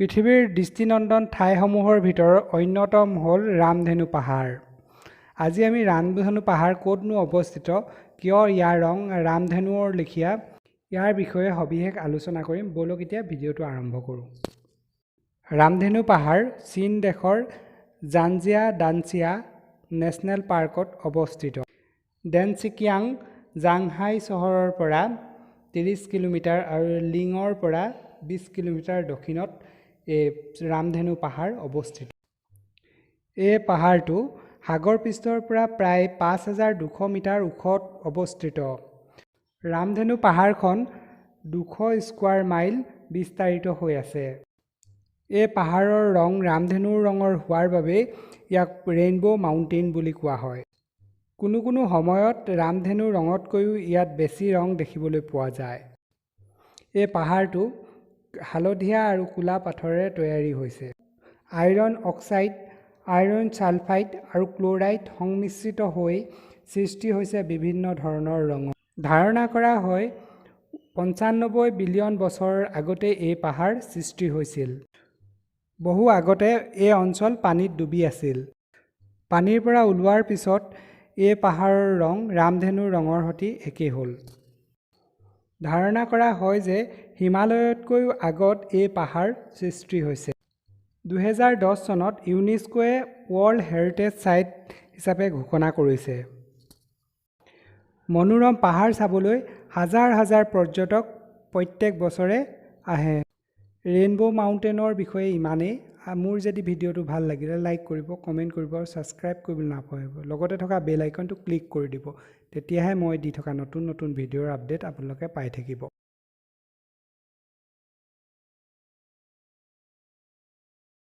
পৃথিৱীৰ দৃষ্টিনন্দন ঠাইসমূহৰ ভিতৰত অন্যতম হ'ল ৰামধেনু পাহাৰ। আজি আমি ৰামধেনু পাহাৰ ক'তনো অৱস্থিত, কিয় ইয়াৰ ৰং ৰামধেনুৰ লেখীয়া, ইয়াৰ বিষয়ে সবিশেষ আলোচনা কৰিম। ব'লক এতিয়া ভিডিঅ'টো আৰম্ভ কৰোঁ। ৰামধেনু পাহাৰ চীন দেশৰ জানজিয়া ডানচিয়া নেশ্যনেল পাৰ্কত অৱস্থিত। ডেনচিকিয়াং জাংহাই চহৰৰ পৰা 30 কিলোমিটাৰ আৰু লিঙৰ পৰা 20 কিলোমিটাৰ দক্ষিণত এই ৰামধেনু পাহাৰ অৱস্থিত। এই পাহাৰটো সাগৰ পৃষ্ঠৰ পৰা প্ৰায় 5200 মিটাৰ ওখত অৱস্থিত। ৰামধেনু পাহাৰখন 200 স্কোৱাৰ মাইল বিস্তাৰিত হৈ আছে। এই পাহাৰৰ ৰং ৰামধেনুৰ ৰঙৰ হোৱাৰ বাবেই ইয়াক ৰেইনব' মাউণ্টেইন বুলি কোৱা হয়। কোনো কোনো সময়ত ৰামধেনুৰ ৰঙতকৈও ইয়াত বেছি ৰং দেখিবলৈ পোৱা যায়। এই পাহাৰটো হালধীয়া আৰু ক'লা পাথৰেৰে তৈয়াৰী হৈছে। আইৰণ অক্সাইড, আইৰণ ছালফাইড আৰু ক্ল'ৰাইড সংমিশ্ৰিত হৈ সৃষ্টি হৈছে বিভিন্ন ধৰণৰ ৰঙৰ। ধাৰণা কৰা হয় 95 বিলিয়ন বছৰৰ আগতে এই পাহাৰ সৃষ্টি হৈছিল। বহু আগতে এই অঞ্চল পানীত ডুবি আছিল। পানীৰ পৰা ওলোৱাৰ পিছত এই পাহাৰৰ ৰং ৰামধেনুৰ ৰঙৰ সৈতে একেই হ'ল। ধাৰণা কৰা হয় যে হিমালয়তকৈও আগত এই পাহাৰ সৃষ্টি হৈছে। 2010 চনত ইউনেস্কোৱে ৱৰ্ল্ড হেৰিটেজ চাইট হিচাপে ঘোষণা কৰিছে। মনোৰম পাহাৰ চাবলৈ হাজাৰ হাজাৰ পৰ্যটক প্ৰত্যেক বছৰে আহে। ৰেইনব' মাউণ্টেইনৰ বিষয়ে ইমানেই। মোৰ যদি ভিডিঅ'টো ভাল লাগিলে লাইক কৰিব, কমেণ্ট কৰিব আৰু ছাবস্ক্ৰাইব কৰিবলৈ নাপাহৰিব। লগতে থকা বেল আইকনটো ক্লিক কৰি দিব, তেতিয়াহে মই দি থকা নতুন নতুন ভিডিঅ'ৰ আপডেট আপোনালোকে পাই থাকিব।